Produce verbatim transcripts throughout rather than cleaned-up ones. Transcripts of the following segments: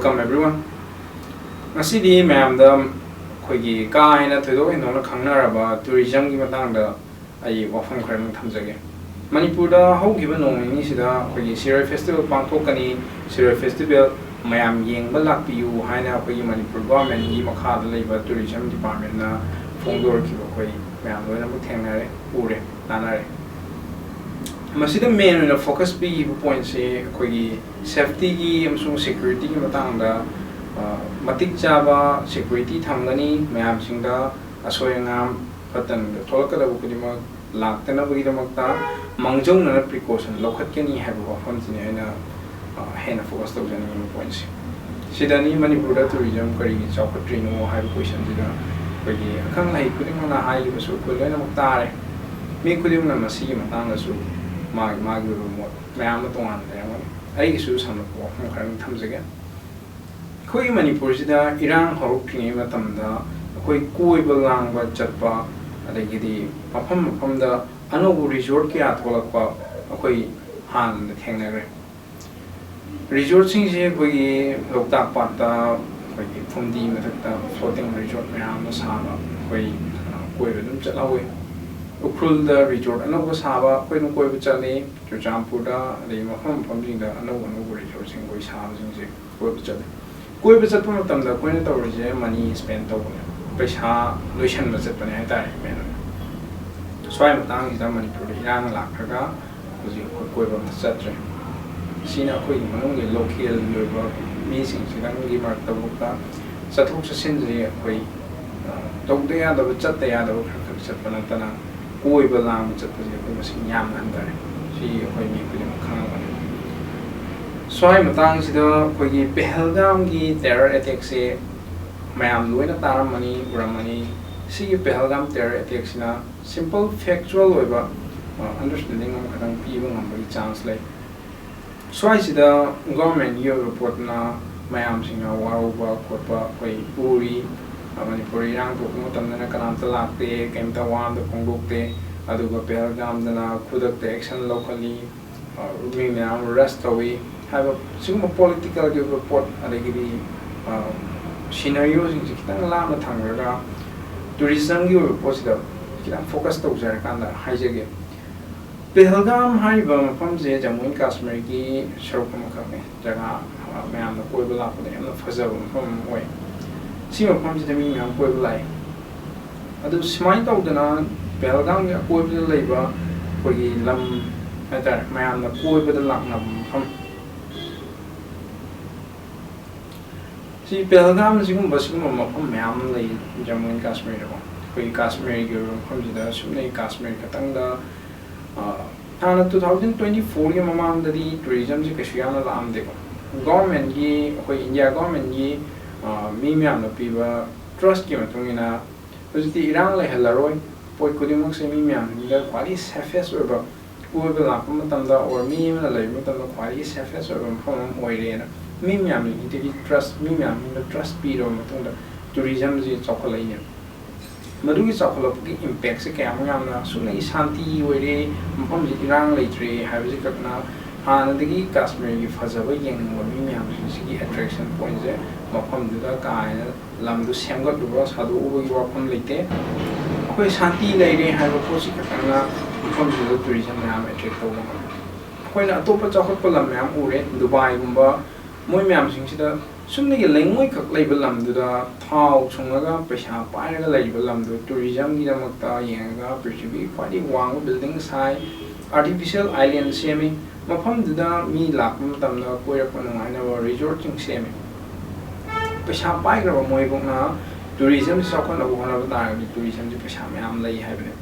Welcome everyone. ꯉꯁꯤꯗꯤ ꯃꯌꯥꯝꯗ ꯑꯩꯈꯣꯏꯒꯤ ꯀꯥ ꯍꯦꯟꯅ ꯊꯣꯏꯗꯣꯛ ꯍꯦꯟꯗꯣꯛꯅ ꯈꯪꯅꯔꯕ tourismꯒꯤ ꯃꯇꯥꯡꯗ ꯑꯩ ꯋꯥꯐꯝ ꯈꯔꯗꯪ ꯊꯝꯖꯒꯦ꯫ ꯃꯅꯤꯄꯨꯔꯗ ꯍꯧꯈꯤꯕ ꯅꯣꯡ ꯅꯤꯅꯤꯁꯤꯗ ꯑꯩꯈꯣꯏꯒꯤ ꯁꯤꯔꯣꯏ festival ꯄꯥꯡꯊꯣꯛꯀꯅꯤ, ꯁꯤꯔꯣꯏ festival ꯃꯌꯥꯝ ꯌꯦꯡꯕ ꯂꯥꯛꯄꯤꯌꯨ ꯍꯥꯏꯅ ꯑꯩꯈꯣꯏꯒꯤ ꯃꯅꯤꯄꯨꯔ governmentꯒꯤ ꯃꯈꯥꯗ ꯂꯩꯕ tourism departmentꯅ ꯐꯣꯡꯗꯣꯔꯛꯈꯤꯕ ꯑꯩꯈꯣꯏ ꯃꯌꯥꯝ ꯂꯣꯏꯅꯃꯛ ꯊꯦꯡꯅꯔꯦ, ꯎꯔꯦ, ꯇꯥꯟꯅꯔꯦ꯫ ꯃꯁꯤꯗ main ꯑꯣꯏꯅ focus ꯄꯤꯈꯤꯕ pointꯁꯦ ꯑꯩꯈꯣꯏꯒꯤ safetyꯒꯤ ꯑꯃꯁꯨꯡ securityꯒꯤ ꯃꯇꯥꯡꯗ, ꯑ, ꯃꯇꯤꯛ ꯆꯥꯕ security ꯊꯝꯒꯅꯤ, ꯃꯌꯥꯝꯁꯤꯡꯗ ꯑꯁꯣꯏ ꯑꯉꯥꯝ ꯐꯠꯇ ꯅꯨꯡꯗ ꯊꯣꯛꯂꯛꯀꯗꯕ ꯈꯨꯗꯤꯡꯃꯛ ꯂꯥꯛꯇꯅꯕꯒꯤꯗꯃꯛꯇ ꯃꯥꯡꯖꯧꯅꯅ precaution ꯂꯧꯈꯠꯀꯅꯤ ꯍꯥꯏꯕ ꯋꯥꯐꯝꯁꯤꯅꯤ ꯑꯩꯅ, ꯑ, ꯍꯦꯟꯅ focus ꯇꯧꯖꯅꯤꯡꯉꯤꯕ pointꯁꯦ꯫ ꯁꯤꯗꯅꯤ ꯃꯅꯤꯄꯨꯔꯗ tourism ꯀꯔꯤꯒꯤ ꯆꯥꯎꯈꯠꯇ꯭ꯔꯤꯅꯣ ꯍꯥꯏꯕ questionꯁꯤꯗ ꯑꯩꯈꯣꯏꯒꯤ ꯑꯈꯪ ꯑꯍꯩ ꯈꯨꯗꯤꯡꯃꯛꯅ ꯍꯥꯏꯈꯤꯕꯁꯨ ꯑꯩꯈꯣꯏ ꯂꯣꯏꯅꯃꯛ ꯇꯥꯔꯦ꯫ ꯃꯤ ꯈꯨꯗꯤꯡꯃꯛꯅ ꯃꯁꯤꯒꯤ ꯃꯇꯥꯡꯗꯁꯨ ꯃꯥꯒꯤ, ꯃꯥꯒꯤ ꯑꯣꯏꯕ ꯃꯣꯠ ꯃꯌꯥꯝ ꯑꯃ ꯇꯣꯉꯥꯟꯅ ꯂꯩꯔꯝꯒꯅꯤ꯫ ꯑꯩꯒꯤꯁꯨ ꯁꯝꯂꯞꯄ ꯋꯥꯐꯝ ꯈꯔ ꯑꯗꯨꯝ ꯊꯝꯖꯒꯦ꯫ ꯑꯩꯈꯣꯏꯒꯤ ꯃꯅꯤꯄꯨꯔꯁꯤꯗ ꯏꯔꯥꯡ ꯍꯧꯔꯛꯇ꯭ꯔꯤꯉꯩ ꯃꯇꯝꯗ ꯑꯩꯈꯣꯏ ꯀꯣꯏꯕ ꯂꯥꯡꯕ ꯆꯠꯄ, ꯑꯗꯒꯤꯗꯤ ꯃꯐꯝ ꯃꯐꯝꯗ ꯑꯅꯧꯕ resort ꯀꯌꯥ ꯊꯣꯛꯂꯛꯄ ꯑꯩꯈꯣꯏ ꯍꯥꯟꯅ ꯊꯦꯡꯅꯈ꯭ꯔꯦ꯫ Resortꯁꯤꯡꯁꯦ ꯑꯩꯈꯣꯏꯒꯤ ꯂꯣꯛꯇꯥꯛ ꯄꯥꯠꯇ ꯑꯩꯈꯣꯏꯒꯤ ꯐꯨꯝꯗꯤ ꯃꯊꯛꯇ floating resort ꯃꯌꯥꯝ ꯑꯃ ꯁꯥꯕ, ꯑꯩꯈꯣꯏ, ꯑ, ꯀꯣꯏꯕ ꯑꯗꯨꯝ ꯆꯠꯍꯧꯋꯤ꯫ ꯎꯈ꯭ꯔꯨꯜꯗ resort ꯑꯅꯧꯕ ꯁꯥꯕ ꯑꯩꯈꯣꯏ ꯑꯗꯨꯝ ꯀꯣꯏꯕ ꯆꯠꯂꯤ꯫ ꯆꯨꯔꯆꯥꯟꯄꯨꯔꯗ, ꯑꯗꯩ ꯃꯐꯝ ꯃꯐꯝꯁꯤꯡꯗ ꯑꯅꯧ ꯑꯅꯧꯕ resortꯁꯤꯡ ꯑꯩꯈꯣꯏ ꯁꯥꯕꯁꯤꯡꯁꯦ ꯀꯣꯏꯕ ꯆꯠꯂꯤ꯫ ꯀꯣꯏꯕ ꯆꯠꯄ ꯃꯇꯝꯗ ꯑꯩꯈꯣꯏꯅ ꯇꯧꯔꯤꯁꯦ money spend ꯇꯧꯕꯅꯦ, ꯄꯩꯁꯥ ꯂꯣꯏꯁꯟꯕ ꯆꯠꯄꯅꯦ ꯍꯥꯏꯇꯥꯔꯦ main ꯑꯣꯏꯅ꯫ ꯁ꯭ꯋꯥꯏ ꯃꯇꯥꯡꯁꯤꯗ ꯃꯅꯤꯄꯨꯔꯗ ꯏꯔꯥꯡ ꯂꯥꯛꯈ꯭ꯔꯒ ꯍꯧꯖꯤꯛ ꯑꯩꯈꯣꯏ ꯀꯣꯏꯕ ꯑꯝꯇ ꯆꯠꯇ꯭ꯔꯦ꯫ ꯁꯤꯅ ꯑꯩꯈꯣꯏꯒꯤ ꯃꯅꯨꯡꯒꯤ localꯒꯤ ꯑꯣꯏꯕ ꯃꯤꯁꯤꯡꯁꯤꯗꯪꯒꯤ ꯃꯔꯛꯇꯐꯥꯎꯗ ꯆꯠꯊꯣꯛ ꯆꯠꯁꯤꯟꯁꯦ ꯑꯩꯈꯣꯏ, ꯑ, ꯇꯧꯗ ꯌꯥꯗꯕ, ꯆꯠꯇ ꯌꯥꯗꯕ ꯈꯔ ꯈꯛ ꯆꯠꯄ ꯅꯠꯇꯅ ꯀꯣꯏꯕ ꯂꯥꯡꯕ ꯆꯠꯄꯁꯦ ꯑꯩꯈꯣꯏ ꯃꯁꯤꯡ ꯌꯥꯝꯅ ꯍꯟꯊꯔꯦ꯫ ꯁꯤ ꯑꯩꯈꯣꯏ ꯃꯤ ꯈꯨꯗꯤꯡꯃꯛ ꯈꯪꯉꯝꯒꯅꯤ꯫ ꯁ꯭ꯋꯥꯏ ꯃꯇꯥꯡꯁꯤꯗ ꯑꯩꯈꯣꯏꯒꯤ ꯄꯦꯍꯜꯒꯥꯝꯒꯤ terror attackꯁꯦ ꯃꯌꯥꯝ ꯂꯣꯏꯅ ꯇꯥꯔꯝꯃꯅꯤ, ꯎꯔꯝꯃꯅꯤ꯫ ꯁꯤꯒꯤ ꯄꯦꯍꯜꯒꯥꯝ terror attackꯁꯤꯅ simple factual ꯑꯣꯏꯕ, ꯑ, understanding ꯑꯃꯈꯛꯇꯪ ꯄꯤꯕ ꯉꯝꯕꯒꯤ chance ꯂꯩ꯫ ꯁ꯭ꯋꯥꯏꯁꯤꯗ governmentꯀꯤ ꯑꯣꯏꯕ ꯄꯣꯠꯇꯨꯅ ꯃꯌꯥꯝꯁꯤꯡꯅ ꯋꯥꯔꯧꯕ ꯈꯣꯠꯄ ꯑꯩꯈꯣꯏ ꯎꯔꯤ꯫ ꯑ, ꯃꯅꯤꯄꯨꯔ ꯏꯔꯥꯡ ꯊꯣꯛꯄ ꯃꯇꯝꯗꯅ ꯀꯅꯥꯝꯇ ꯂꯥꯛꯇꯦ, ꯀꯩꯝꯇ ꯋꯥ ꯑꯝꯇ ꯐꯣꯡꯗꯣꯛꯇꯦ꯫ ꯑꯗꯨꯒ ꯄꯦꯍꯜꯒꯥꯝꯗꯅ ꯈꯨꯗꯛꯇ action ꯂꯧꯈꯠꯂꯤ, ꯑ, ꯃꯤ ꯃꯌꯥꯝ arrest ꯇꯧꯏ꯫ ꯍꯥꯏꯕ ꯁꯤꯒꯨꯝꯕ ꯄꯣꯂꯤꯇꯤꯀꯦꯜꯒꯤ ꯑꯣꯏꯕ ꯄꯣꯠ, ꯑꯗꯒꯤꯗꯤ ꯁꯤꯅꯔꯤꯑꯣꯁꯤꯡꯁꯦ ꯈꯤꯇꯪ ꯂꯥꯞꯅ ꯊꯝꯈ꯭ꯔꯒ ꯇꯨꯔꯤꯖꯝꯒꯤ ꯑꯣꯏꯕ ꯄꯣꯠꯁꯤꯗ ꯈꯤꯇꯪ ꯐꯣꯀꯁ ꯇꯧꯖꯔꯀꯥꯟꯗ ꯍꯥꯏꯖꯒꯦ꯫ ꯄꯦꯍꯜꯒꯥꯝ ꯍꯥꯏꯔꯤꯕ ꯃꯐꯝꯁꯦ ꯖꯃꯨ ꯑꯦꯟ ꯀꯥꯁꯃꯤꯔꯒꯤ ꯁꯔꯨꯛ ꯑꯃꯈꯛꯅꯤ꯫ ꯖꯒꯥ, ꯑ, ꯃꯌꯥꯝꯅ ꯀꯣꯏꯕ ꯂꯥꯛꯄꯗ ꯌꯥꯝꯅ ꯐꯖꯕ ꯃꯐꯝ ꯑꯃ ꯑꯣꯏ꯫ ꯁꯤ ꯃꯐꯝꯁꯤꯗ ꯃꯤ ꯃꯌꯥꯝ ꯀꯣꯏꯕ ꯂꯥꯛꯏ꯫ ꯑꯗꯨ ꯁꯨꯃꯥꯏꯅ ꯇꯧꯗꯅ ꯄꯦꯍꯜꯒꯥꯝꯒꯤ ꯑꯀꯣꯏꯕꯗ ꯂꯩꯕ ꯑꯩꯈꯣꯏꯒꯤ ꯂꯝ ꯍꯥꯏꯇꯥꯔꯦ, ꯃꯌꯥꯝꯅ ꯀꯣꯏꯕꯗ ꯂꯥꯛꯅꯕ ꯃꯐꯝ, ꯁꯤ ꯄꯦꯍꯜꯒꯥꯝ ꯑꯁꯤꯒꯨꯝꯕ, ꯁꯤꯒꯨꯝꯕ ꯃꯐꯝ ꯃꯌꯥꯝ ꯑꯃ ꯂꯩ ꯖꯃꯨ ꯑꯦꯟ ꯀꯥꯁꯃꯤꯔꯗꯀꯣ꯫ ꯑꯩꯈꯣꯏꯒꯤ ꯀꯥꯁꯃꯤꯔꯒꯤ ꯑꯣꯏꯕ ꯃꯐꯝꯁꯤꯗ ꯁꯨꯞꯅꯒꯤ ꯀꯥꯁꯃꯤꯔ ꯈꯛꯇꯪꯗ, ꯑ, ꯍꯥꯟꯅ two thousand twenty fourꯒꯤ ꯃꯃꯥꯡꯗꯗꯤ ꯇꯨꯔꯤꯖꯝꯁꯦ ꯀꯩꯁꯨ ꯌꯥꯝꯅ ꯂꯥꯛꯑꯝꯗꯦꯀꯣ꯫ ꯒꯣꯔꯃꯦꯟꯒꯤ, ꯑꯩꯈꯣꯏ ꯏꯟꯗꯤꯌꯥ ꯒꯣꯔꯃꯦꯟꯒꯤ, ꯑ, ꯃꯤ ꯃꯌꯥꯝꯅ ꯄꯤꯕ ꯇ꯭ꯔꯁꯀꯤ ꯃꯇꯨꯡ ꯏꯟꯅ ꯍꯧꯖꯤꯛꯇꯤ ꯏꯔꯥꯡ ꯂꯩꯍꯜꯂꯔꯣꯏ, ꯄꯣꯠ ꯈꯨꯗꯤꯡꯃꯛꯁꯦ ꯃꯤ ꯃꯌꯥꯝꯁꯤꯡꯗ ꯈ꯭ꯋꯥꯏꯗꯒꯤ ꯁꯦꯐꯦꯁ ꯑꯣꯏꯕ, ꯀꯣꯏꯕ ꯂꯥꯛꯄ ꯃꯇꯝꯗ or ꯃꯤ ꯑꯃꯅ ꯂꯩꯕ ꯃꯇꯝꯗ ꯈ꯭ꯋꯥꯏꯗꯒꯤ ꯁꯦꯐꯦꯁ ꯑꯣꯏꯕ ꯃꯐꯝ ꯑꯃ ꯑꯣꯏꯔꯦꯅ ꯃꯤ ꯃꯌꯥꯝꯁꯤꯡꯁꯤꯗꯒꯤ ꯇ꯭ꯔꯁ, ꯃꯤ ꯃꯌꯥꯝꯁꯤꯡꯗ ꯇ꯭ꯔꯁ ꯄꯤꯔꯕ ꯃꯇꯨꯡꯗ ꯇꯨꯔꯤꯖꯝꯁꯤ ꯆꯥꯎꯈꯠꯂꯛꯏꯅꯦꯕ꯫ ꯃꯗꯨꯒꯤ ꯆꯥꯎꯈꯠꯂꯛꯄꯒꯤ ꯏꯝꯄꯦꯛꯁꯦ ꯀꯌꯥꯃꯨꯛ ꯌꯥꯝꯅ, ꯁꯨꯞꯅꯒꯤ ꯁꯥꯟꯇꯤ ꯑꯣꯏꯔꯦ, ꯃꯐꯝꯁꯤ ꯏꯔꯥꯡ ꯂꯩꯇ꯭ꯔꯦ ꯍꯥꯏꯕꯁꯤ ꯈꯛꯅ ꯍꯥꯟꯅꯗꯒꯤ ꯀꯥꯁꯃꯤꯔꯒꯤ ꯐꯖꯕ ꯌꯦꯡꯅꯤꯡꯕ ꯃꯤ ꯃꯌꯥꯝꯁꯤꯡꯁꯤꯒꯤ ꯑꯦꯇ꯭ꯔꯦꯛꯁꯟ ꯄꯣꯏꯟꯁꯦ ꯃꯐꯝꯗꯨꯗ ꯀꯥ ꯍꯦꯟꯅ ꯂꯝꯗꯨ ꯁꯦꯝꯒꯠꯂꯨꯕ, ꯁꯥꯗꯣꯛꯎꯕꯒꯤ ꯋꯥꯐꯝ ꯂꯩꯇꯦ꯫ ꯑꯩꯈꯣꯏ ꯁꯥꯟꯇꯤ ꯂꯩꯔꯦ ꯍꯥꯏꯕ ꯄꯣꯠꯁꯤ ꯈꯛꯇꯪꯅ ꯃꯐꯝꯁꯤꯗ ꯇꯨꯔꯤꯖꯝ ꯃꯌꯥꯝ ꯑꯦꯇ꯭ꯔꯦꯛ ꯇꯧꯕ ꯉꯝꯃꯤ꯫ ꯑꯩꯈꯣꯏꯅ ꯑꯇꯣꯞꯄ ꯆꯥꯎꯈꯠꯄ ꯂꯝ ꯃꯌꯥꯝ ꯎꯔꯦ, ꯗꯨꯕꯥꯏꯒꯨꯝꯕ, ꯃꯣꯏ ꯃꯌꯥꯝꯁꯤꯡꯁꯤꯗ ꯁꯨꯞꯅꯒꯤ ꯂꯩꯉꯣꯏꯈꯛ ꯂꯩꯕ ꯂꯝꯗꯨꯗ ꯊꯥꯎ ꯁꯨꯡꯉꯒ ꯄꯩꯁꯥ ꯄꯥꯏꯔꯒ ꯂꯩꯔꯤꯕ ꯂꯝꯗꯨ ꯇꯨꯔꯤꯖꯝꯒꯤꯗꯃꯛꯇ ꯌꯦꯡꯉꯒ ꯄ꯭ꯔꯤꯊꯤꯕꯤꯒꯤ ꯈ꯭ꯋꯥꯏꯗꯒꯤ ꯋꯥꯡꯕ ꯕꯤꯜꯗꯤꯡ ꯁꯥꯏ, ꯑꯥꯔꯇꯤꯐꯤꯁꯤꯌꯦꯜ ꯑꯥꯏꯂꯦꯟ ꯁꯦꯝꯃꯤ, ꯃꯐꯝꯗꯨꯗ ꯃꯤ ꯂꯥꯛꯄ ꯃꯇꯝꯗ ꯀꯣꯏꯔꯛꯄ ꯅꯨꯡꯉꯥꯏꯅꯕ ꯔꯤꯖꯣꯔꯠꯁꯤꯡ ꯁꯦꯝꯃꯤ꯫ ꯄꯩꯁꯥ ꯄꯥꯏꯈ꯭ꯔꯕ ꯃꯣꯏꯕꯨꯛꯅ ꯇꯨꯔꯤꯖꯝꯁꯤ ꯆꯥꯎꯈꯠꯅꯕ ꯍꯣꯠꯅꯕ ꯇꯥꯔꯒꯗꯤ ꯇꯨꯔꯤꯖꯝꯁꯤ ꯄꯩꯁꯥ ꯃꯌꯥꯝ ꯂꯩ ꯍꯥꯏꯕꯅꯦꯕ꯫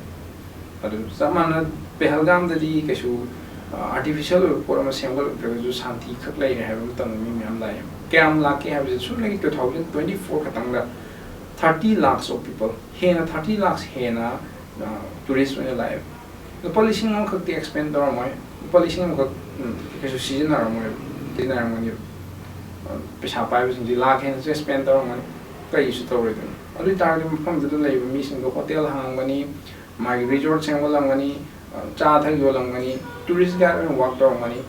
ꯑꯗꯨ ꯆꯞ ꯃꯥꯟꯅ ꯄꯦꯍꯜꯒꯥꯝꯗꯗꯤ ꯀꯩꯁꯨ, ꯑ, ꯑꯥꯔꯇꯤꯐꯤꯁꯤꯌꯦꯜ ꯑꯣꯏꯕ ꯄꯣꯠ ꯑꯃ ꯁꯦꯝꯒꯠꯂꯛꯇ꯭ꯔꯒꯁꯨ ꯁꯥꯟꯇꯤ ꯈꯛ ꯂꯩꯔꯦ ꯍꯥꯏꯕ ꯃꯇꯝꯗ ꯃꯤ ꯃꯌꯥꯝ ꯂꯥꯛꯑꯦ꯫ ꯀꯌꯥꯝ ꯂꯥꯛꯀꯦ ꯍꯥꯏꯕꯁꯦ ꯁꯨꯞꯅꯒꯤ two thousand twenty four ꯈꯛꯇꯪꯗ thirty lakhs of people, ꯍꯦꯟꯅ thirty lakhs ꯍꯦꯟꯅ, ꯑ, ꯇꯨꯔꯤꯁ ꯑꯣꯏꯅ ꯂꯥꯛꯑꯦ꯫ ꯂꯨꯄꯥ ꯂꯤꯁꯤꯡ ꯑꯃꯈꯛꯇꯤ ꯑꯦꯛꯁꯄꯦꯟ ꯇꯧꯔꯝꯃꯣꯏ, ꯂꯨꯄꯥ ꯂꯤꯁꯤꯡ ꯑꯃꯈꯛ, ꯎꯝ, ꯀꯩꯁꯨ ꯁꯤꯖꯤꯟꯅꯔꯝꯃꯣꯏ, ꯁꯤꯖꯤꯟꯅꯔꯝꯒꯅꯤ꯫ ꯑ, ꯄꯩꯁꯥ ꯄꯥꯏꯕꯁꯤꯡꯗꯤ ꯂꯥꯛ ꯍꯦꯟꯅꯁꯨ ꯑꯦꯛꯁꯄꯦꯟ ꯇꯧꯔꯝꯒꯅꯤ, ꯀꯔꯤꯁꯨ ꯇꯧꯔꯣꯏꯗꯣꯏꯅꯣ꯫ ꯑꯗꯨ ꯑꯣꯏ ꯇꯥꯔꯒꯗꯤ ꯃꯐꯝꯗꯨꯗ ꯂꯩꯕ ꯃꯤꯁꯤꯡꯗꯣ ꯍꯣꯇꯦꯜ ꯍꯥꯡꯉꯝꯒꯅꯤ, ꯃꯥꯒꯤ ꯔꯤꯖꯣꯔꯠ ꯁꯦꯝꯒꯠꯂꯝꯒꯅꯤ, ꯑ, ꯆꯥ ꯊꯛ ꯌꯣꯜꯂꯝꯒꯅꯤ, ꯇꯨꯔꯤꯁ ꯒꯥꯏꯗ ꯑꯣꯏꯅ ꯋꯥꯛ ꯇꯧꯔꯝꯒꯅꯤ꯫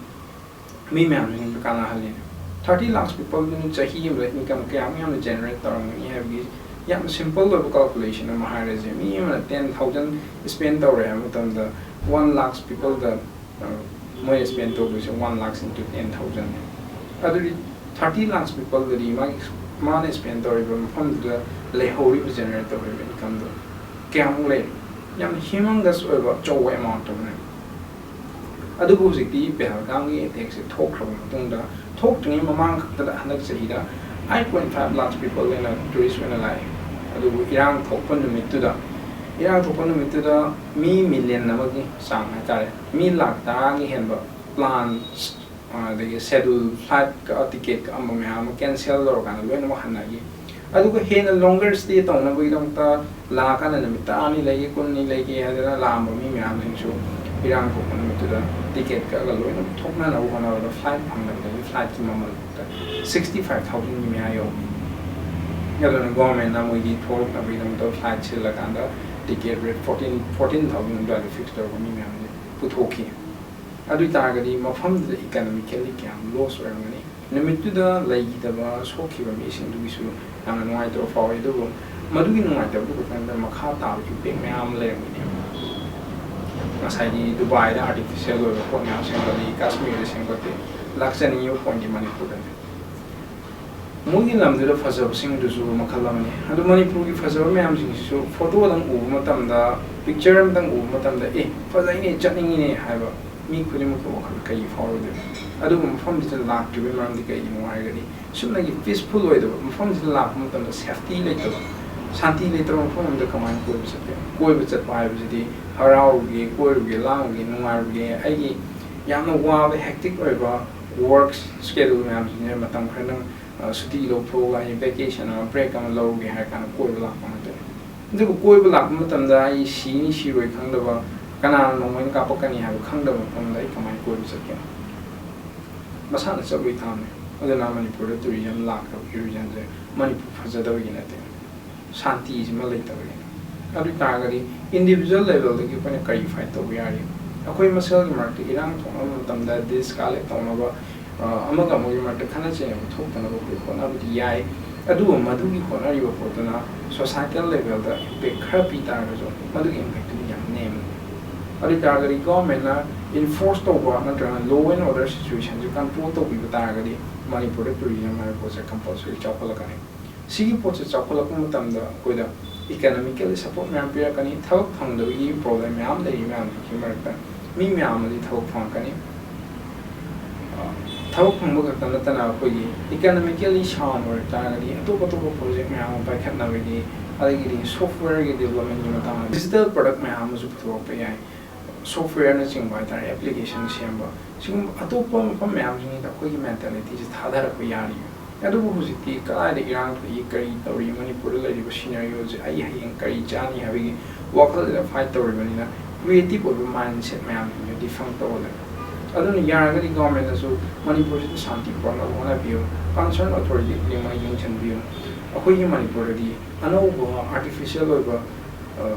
ꯃꯤ ꯃꯌꯥꯝꯁꯤꯡꯗꯣ ꯀꯥꯟꯅꯍꯜꯂꯤꯅꯦ꯫ Thirty lakhs peopleꯗꯨꯅ ꯆꯍꯤ ꯑꯃꯗ income ꯀꯌꯥꯃꯨꯛ ꯌꯥꯝꯅ generate ꯇꯧꯔꯝꯒꯅꯤ ꯍꯥꯏꯕꯒꯤ ꯌꯥꯝꯅ simple ꯑꯣꯏꯕ calculation ꯑꯃ ꯍꯥꯏꯔꯁꯦ꯫ ꯃꯤ ꯑꯃꯅ ten thousand spend ꯇꯧꯔꯦ ꯍꯥꯏꯕ ꯃꯇꯝꯗ, one lakhs peopleꯗ, ꯑ, ꯃꯣꯏꯅ spend ꯇꯧꯗꯣꯏꯁꯦ one lakhs into ten thousand ꯅꯦ꯫ ꯑꯗꯨꯗꯤ thirty lakhs peopleꯗꯗꯤ ꯃꯥꯒꯤ, ꯃꯥꯅ spend ꯇꯧꯔꯤꯕ ꯃꯐꯝꯗꯨꯗ ꯂꯩꯍꯧꯔꯤꯕ, generate ꯇꯧꯔꯤꯕ incomeꯗꯣ ꯀꯌꯥꯃꯨꯛ ꯂꯩ? ꯌꯥꯝ humongous ꯑꯣꯏꯕ ꯑꯆꯧꯕ amount ꯑꯃꯅꯦꯕ꯫ ꯑꯗꯨꯕꯨ ꯍꯧꯖꯤꯛꯇꯤ ꯄꯦꯍꯜꯒꯥꯝꯒꯤ attackꯁꯦ ꯊꯣꯛꯈ꯭ꯔꯕ ꯃꯇꯨꯡꯗ, ꯊꯣꯛꯇ꯭ꯔꯤꯉꯩ ꯃꯃꯥꯡ ꯈꯛꯇꯗ ꯍꯟꯗꯛ ꯆꯍꯤꯗ eight point five lakhs people ꯑꯣꯏꯅ tourist ꯑꯣꯏꯅ ꯂꯥꯛꯑꯦ꯫ ꯑꯗꯨꯕꯨ ꯏꯔꯥꯡ ꯊꯣꯛꯄ ꯅꯨꯃꯤꯠꯇꯨꯗ, ꯏꯔꯥꯡ ꯊꯣꯛꯄ ꯅꯨꯃꯤꯠꯇꯨꯗ ꯃꯤ million ꯑꯃꯒꯤ ꯆꯥꯡ ꯍꯥꯏꯇꯥꯔꯦ, ꯃꯤ ꯂꯥꯈ ꯇꯔꯥꯒꯤ ꯍꯦꯟꯕ plan, ꯑꯗꯒꯤ schedule flight ꯀꯛꯑ, ticket ꯀꯛꯑꯝꯕ ꯃꯌꯥꯝ ꯑꯃ cancel ꯇꯧꯔꯀꯥꯟꯗ ꯂꯣꯏꯅꯃꯛ ꯍꯟꯅꯈꯤ꯫ ꯑꯗꯨꯒ ꯍꯦꯟꯅ longer stay ꯇꯧꯅꯕꯒꯤꯗꯃꯛꯇ ꯂꯥꯛꯑꯀꯥꯟꯗ ꯅꯨꯃꯤꯠ ꯇꯔꯥꯅꯤ ꯂꯩꯒꯦ, ꯀꯨꯟꯅꯤ ꯂꯩꯒꯦ ꯍꯥꯏꯗꯅ ꯂꯥꯛꯑꯝꯕ ꯃꯤ ꯃꯌꯥꯝꯁꯤꯡꯁꯨ ꯏꯔꯥꯡ ꯊꯣꯛꯄ ꯅꯨꯃꯤꯠꯇꯨꯗ ticket ꯀꯛꯑꯒ ꯂꯣꯏꯅ ꯊꯣꯛꯅꯅꯕ ꯍꯣꯠꯅꯕꯗ flight ꯐꯪꯗꯕꯗꯒꯤ flightꯀꯤ ꯃꯃꯜ sixty five thousandꯒꯤ ꯃꯌꯥ ꯌꯧꯈꯤ꯫ ꯑꯗꯨꯅ governmentꯅ ꯃꯣꯏꯒꯤ ꯊꯣꯛꯂꯛꯅꯕꯒꯤꯗꯃꯛꯇ flight ꯁꯤꯜꯂꯀꯥꯟꯗ ticket rate fourteen, fourteen thousand ꯑꯗꯨꯋꯥꯏꯗ fix ꯇꯧꯔꯒ ꯃꯤ ꯃꯌꯥꯝꯁꯦ ꯄꯨꯊꯣꯛꯈꯤ꯫ ꯑꯗꯨ ꯑꯣꯏ ꯇꯥꯔꯒꯗꯤ ꯃꯐꯝꯗꯨꯗ economically ꯀꯌꯥꯝ loss ꯑꯣꯏꯔꯝꯒꯅꯤ? ꯅꯨꯃꯤꯠꯇꯨꯗ ꯂꯩꯈꯤꯗꯕ, ꯁꯣꯛꯈꯤꯕ ꯃꯤꯁꯤꯡꯗꯨꯒꯤꯁꯨ ꯌꯥꯝꯅ ꯅꯨꯡꯉꯥꯏꯇꯕ ꯐꯥꯎꯏ꯫ ꯑꯗꯨꯕꯨ ꯃꯗꯨꯒꯤ ꯅꯨꯡꯉꯥꯏꯇꯕꯗꯨ ꯈꯛꯇ ꯅꯠꯇꯅ ꯃꯈꯥ ꯇꯥꯕ impact ꯃꯌꯥꯝ ꯑꯃ ꯂꯩꯔꯝꯒꯅꯦꯕ꯫ ꯉꯁꯥꯏꯒꯤ ꯗꯨꯕꯥꯏꯗ artificial ꯑꯣꯏꯕ ꯄꯣꯠ ꯃꯌꯥꯝ ꯁꯦꯝꯒꯠꯂꯤ, ꯀꯥꯁꯃꯤꯔꯗ ꯁꯦꯝꯒꯠꯇꯦ, ꯂꯥꯛꯆꯅꯤꯡꯉꯤꯕ pointꯗꯤ ꯃꯅꯤꯄꯨꯔꯗꯅꯤ꯫ ꯃꯣꯏꯒꯤ ꯂꯝꯗꯨꯗ ꯐꯖꯕꯁꯤꯡꯗꯨꯁꯨ ꯃꯈꯜ ꯑꯃꯅꯤ꯫ ꯑꯗꯨ ꯃꯅꯤꯄꯨꯔꯒꯤ ꯐꯖꯕ ꯃꯌꯥꯝꯁꯤꯡꯁꯤꯁꯨ photoꯗꯪ ꯎꯕ ꯃꯇꯝꯗ, picture ꯑꯃꯇꯪ ꯎꯕ ꯃꯇꯝꯗ, "ꯑꯦ, ꯐꯖꯩꯅꯦ, ꯆꯠꯅꯤꯡꯉꯤꯅꯦ" ꯍꯥꯏꯕ ꯃꯤ ꯈꯨꯗꯤꯡꯃꯛꯀꯤ ꯋꯥꯈꯜ ꯀꯩ ꯐꯥꯎꯔꯣꯏꯗꯣꯏꯅꯣ? ꯑꯗꯨꯕꯨ ꯃꯐꯝꯁꯤꯗ ꯂꯥꯛꯇ꯭ꯔꯤꯕꯒꯤ ꯃꯔꯝꯗꯤ ꯀꯩꯒꯤꯅꯣ ꯍꯥꯏꯔꯒꯗꯤ, ꯁꯨꯞꯅꯒꯤ peaceful ꯑꯣꯏꯗꯕ, ꯃꯐꯝꯁꯤꯗ ꯂꯥꯛꯄ ꯃꯇꯝꯗ safety ꯂꯩꯇꯕ, ꯁꯥꯟꯇꯤ ꯂꯩꯇꯕ ꯃꯐꯝ ꯑꯃꯗ ꯀꯃꯥꯏꯅ ꯀꯣꯏꯕ ꯆꯠꯀꯦ? ꯀꯣꯏꯕ ꯆꯠꯄ ꯍꯥꯏꯕꯁꯤꯗꯤ ꯍꯔꯥꯎꯔꯨꯒꯦ, ꯀꯣꯏꯔꯨꯒꯦ, ꯂꯥꯡꯉꯨꯒꯦ, ꯅꯨꯡꯉꯥꯏꯔꯨꯒꯦ, ꯑꯩꯒꯤ ꯌꯥꯝꯅ ꯋꯥꯕ, hectic ꯑꯣꯏꯕ work schedule ꯃꯌꯥꯝꯁꯤꯡꯁꯦ ꯃꯇꯝ ꯈꯔꯗꯪ, ꯑ, ꯁꯨꯇꯤ ꯂꯧꯊꯣꯛꯑꯒ, ꯑꯩ vacation ꯑꯃ, break ꯑꯃ ꯂꯧꯔꯨꯒꯦ ꯍꯥꯏꯔ ꯀꯥꯟꯗ ꯀꯣꯏꯕ ꯂꯥꯛꯄ ꯉꯥꯛꯇꯅꯤ꯫ ꯑꯗꯨꯕꯨ ꯀꯣꯏꯕ ꯂꯥꯛꯄ ꯃꯇꯝꯗ ꯑꯩ ꯁꯤꯅꯤ ꯁꯤꯔꯣꯏ ꯈꯪꯗꯕ, ꯀꯅꯥꯅ ꯅꯣꯡꯃꯩꯅ ꯀꯥꯞꯄꯛꯀꯅꯤ ꯍꯥꯏꯕ ꯈꯪꯗꯕ ꯃꯐꯝꯗ ꯑꯩ ꯀꯃꯥꯏꯅ ꯀꯣꯏꯕ ꯆꯠꯀꯦ? ꯃꯁꯥꯅ ꯆꯠꯂꯨꯏ ꯊꯥꯕꯅꯤ꯫ ꯑꯗꯨꯅ ꯃꯅꯤꯄꯨꯔꯗ tourism ꯂꯥꯛꯈ꯭ꯔꯕ tourismꯁꯦ ꯃꯅꯤꯄꯨꯔ ꯐꯖꯗꯕꯒꯤ ꯅꯠꯇꯦ, ꯁꯥꯟꯇꯤꯁꯤꯃ ꯂꯩꯇꯕꯒꯤꯅꯤ꯫ ꯑꯗꯨ ꯑꯣꯏ ꯇꯥꯔꯒꯗꯤ individual levelꯗꯒꯤ ꯑꯩꯈꯣꯏꯅ ꯀꯔꯤ fight ꯇꯧꯕ ꯌꯥꯔꯤ? ꯑꯩꯈꯣꯏ ꯃꯁꯦꯜꯒꯤ ꯃꯔꯛꯇ ꯏꯔꯥꯡ ꯊꯣꯛꯅꯕ ꯃꯇꯝꯗ discollect ꯇꯧꯅꯕ, ꯑ, ꯑꯃꯒ ꯑꯃꯒꯤ ꯃꯔꯛꯇ ꯈꯠꯅ ꯆꯩꯅꯕ ꯊꯣꯛꯇꯅꯕ ꯑꯩꯈꯣꯏ ꯍꯣꯠꯅꯕꯗꯤ ꯌꯥꯏ꯫ ꯑꯗꯨꯕꯨ ꯃꯗꯨꯒꯤ ꯍꯣꯠꯅꯔꯤꯕ ꯄꯣꯠꯇꯨꯅ societal levelꯗ impact ꯈꯔ ꯄꯤ ꯇꯥꯔꯒꯁꯨ, ꯃꯗꯨꯒꯤ impactꯇꯨꯗꯤ ꯌꯥꯝ ꯅꯦꯝꯃꯤ꯫ ꯑꯗꯨ ꯑꯣꯏ ꯇꯥꯔꯒꯗꯤ governmentꯅ enforce ꯇꯧꯕ ꯅꯠꯇ꯭ꯔꯒꯅ law and order situationꯁꯦ control ꯇꯧꯕꯤꯕ ꯇꯥꯔꯒꯗꯤ, ꯃꯅꯤꯄꯨꯔꯗ tourism ꯍꯥꯏꯕ ꯄꯣꯠꯁꯦ compulsory ꯆꯥꯎꯈꯠꯂꯛꯀꯅꯤ꯫ ꯁꯤꯒꯤ ꯄꯣꯠꯁꯦ ꯆꯥꯎꯈꯠꯂꯛꯄ ꯃꯇꯝꯗ ꯑꯩꯈꯣꯏꯗ economically support ꯃꯌꯥꯝ ꯄꯤꯔꯛꯀꯅꯤ꯫ ꯊꯕꯛ ꯐꯪꯗꯕꯒꯤ problem ꯃꯌꯥꯝ ꯂꯩꯔꯤ ꯃꯌꯥꯝꯁꯤꯒꯤ ꯃꯔꯛꯇ ꯃꯤ ꯃꯌꯥꯝ ꯑꯃꯗꯤ ꯊꯕꯛ ꯐꯪꯉꯛꯀꯅꯤ꯫ ꯑ, ꯊꯕꯛ ꯐꯪꯕ ꯈꯛꯇ ꯅꯠꯇꯅ ꯑꯩꯈꯣꯏꯒꯤ economically sound ꯑꯣꯏꯔꯛ ꯇꯥꯔꯒꯗꯤ ꯑꯇꯣꯞ ꯑꯇꯣꯞꯄ project ꯃꯌꯥꯝ ꯑꯃ ꯄꯥꯏꯈꯠꯅꯕꯒꯤ, ꯑꯗꯒꯤꯗꯤ softwareꯒꯤ developmentꯀꯤ ꯃꯇꯥꯡꯗ digital product ꯃꯌꯥꯝ ꯑꯃꯁꯨ ꯄꯨꯊꯣꯔꯛꯄ ꯌꯥꯏ꯫ Softwareꯅꯆꯤꯡꯕ ꯍꯥꯏꯇꯥꯔꯦ, application ꯁꯦꯝꯕ, ꯁꯤꯒꯨꯝꯕ ꯑꯇꯣꯞꯄ ꯃꯐꯝ ꯃꯌꯥꯝꯁꯤꯡꯁꯤꯗ ꯑꯩꯈꯣꯏꯒꯤ mentalityꯁꯦ ꯊꯥꯗꯔꯛꯄ ꯌꯥꯔꯤ꯫ ꯑꯗꯨꯕꯨ ꯍꯧꯖꯤꯛꯇꯤ ꯀꯗꯥꯏꯗ ꯏꯔꯥꯡ ꯊꯣꯛꯏ, ꯀꯔꯤ ꯇꯧꯔꯤ, ꯃꯅꯤꯄꯨꯔꯗ ꯂꯩꯔꯤꯕ scenarioꯁꯦ ꯑꯩ ꯍꯌꯦꯡ ꯀꯔꯤ ꯆꯥꯅꯤ ꯍꯥꯏꯕꯒꯤ ꯋꯥꯈꯜꯁꯤꯗ fight ꯇꯧꯔꯤꯕꯅꯤꯅ, creative ꯑꯣꯏꯕ mindset ꯃꯌꯥꯝꯁꯤꯡꯁꯦ defunct ꯇꯧꯍꯜꯂꯦ꯫ ꯑꯗꯨꯅ ꯌꯥꯔꯒꯗꯤ governmentꯅꯁꯨ ꯃꯅꯤꯄꯨꯔꯁꯤꯗ ꯁꯥꯟꯇꯤ ꯄꯨꯔꯛꯅꯕ ꯍꯣꯠꯅꯕꯤꯌꯨ꯫ Concerned authority ꯈꯨꯗꯤꯡꯃꯛ ꯌꯦꯡꯁꯤꯟꯕꯤꯌꯨ꯫ ꯑꯩꯈꯣꯏꯒꯤ ꯃꯅꯤꯄꯨꯔꯗꯗꯤ ꯑꯅꯧꯕ artificial ꯑꯣꯏꯕ, ꯑ,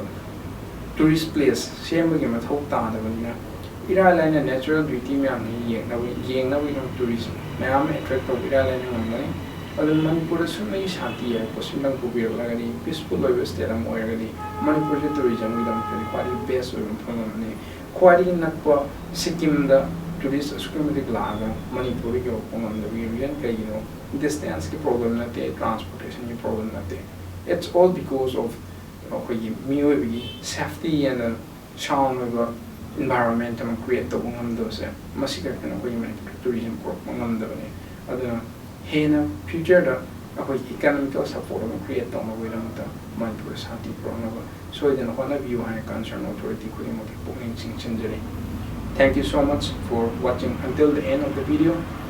tourist place ꯁꯦꯝꯕꯒꯤ ꯃꯊꯧ ꯇꯥꯗꯕꯅꯤꯅ, ꯏꯔꯥꯏ ꯂꯥꯏꯅ natural beauty ꯃꯌꯥꯝꯁꯤ ꯌꯦꯡꯅꯕ, ꯌꯦꯡꯅꯕꯒꯤꯗꯃꯛ tourist ꯃꯌꯥꯝ ꯑꯃ attract ꯇꯧꯕ ꯏꯔꯥꯏ ꯂꯥꯏꯅ ꯉꯝꯒꯅꯤ꯫ ꯑꯗꯨꯅ ꯃꯅꯤꯄꯨꯔꯗ ꯁꯨꯞꯅꯒꯤ ꯁꯥꯟꯇꯤ ꯍꯥꯏꯕ ꯄꯣꯠꯁꯤꯃꯇꯪ ꯄꯨꯕꯤꯔꯛꯂꯒꯗꯤ, peaceful ꯑꯣꯏꯕ state ꯑꯃ ꯑꯣꯏꯔꯒꯗꯤ, ꯃꯅꯤꯄꯨꯔꯁꯦ tourismꯒꯤꯗꯃꯛꯇꯗꯤ ꯈ꯭ꯋꯥꯏꯗꯒꯤ best ꯑꯣꯏꯕ ꯃꯐꯝ ꯑꯃꯅꯤ꯫ ꯈ꯭ꯋꯥꯏꯗꯒꯤ ꯅꯛꯄ ꯁꯤꯛꯀꯤꯝꯗ tourist ꯑꯁꯨꯛꯀꯤ ꯃꯇꯤꯛ ꯂꯥꯛꯑꯒ ꯃꯅꯤꯄꯨꯔꯗ ꯌꯧꯔꯛꯄ ꯉꯝꯗꯕꯒꯤ reason ꯀꯩꯒꯤꯅꯣ? Distanceꯀꯤ problem ꯅꯠꯇꯦ, transportationꯒꯤ problem ꯅꯠꯇꯦ, it's all because of ꯑꯩꯈꯣꯏꯒꯤ ꯃꯤꯑꯣꯏꯕꯒꯤ safety and sound ꯑꯣꯏꯕ environment ꯑꯃ create ꯇꯧꯕ ꯉꯝꯗꯕꯁꯦ, ꯃꯁꯤ ꯈꯛꯇꯅ ꯑꯩꯈꯣꯏꯒꯤ ꯃꯅꯤꯄꯨꯔꯗ tourism ꯄꯨꯔꯛꯄ ꯉꯝꯗꯕꯅꯤ꯫ ꯑꯗꯨꯅ ꯍꯦꯟꯅ futureꯗ ꯑꯩꯈꯣꯏꯒꯤ economical support ꯑꯃ create ꯇꯧꯅꯕꯒꯤꯗꯃꯛꯇ ꯃꯅꯤꯄꯨꯔꯗ ꯁꯥꯟꯇꯤ ꯄꯨꯔꯛꯅꯕ ꯁꯣꯏꯗꯅ ꯍꯣꯠꯅꯕꯤꯌꯨ ꯍꯥꯏꯅ concerned authority ꯈꯨꯗꯤꯡꯃꯛꯀꯤ ꯄꯨꯛꯅꯤꯡ ꯆꯤꯡꯁꯤꯟꯖꯔꯤ꯫ Thank you so much for watching until the end of the video.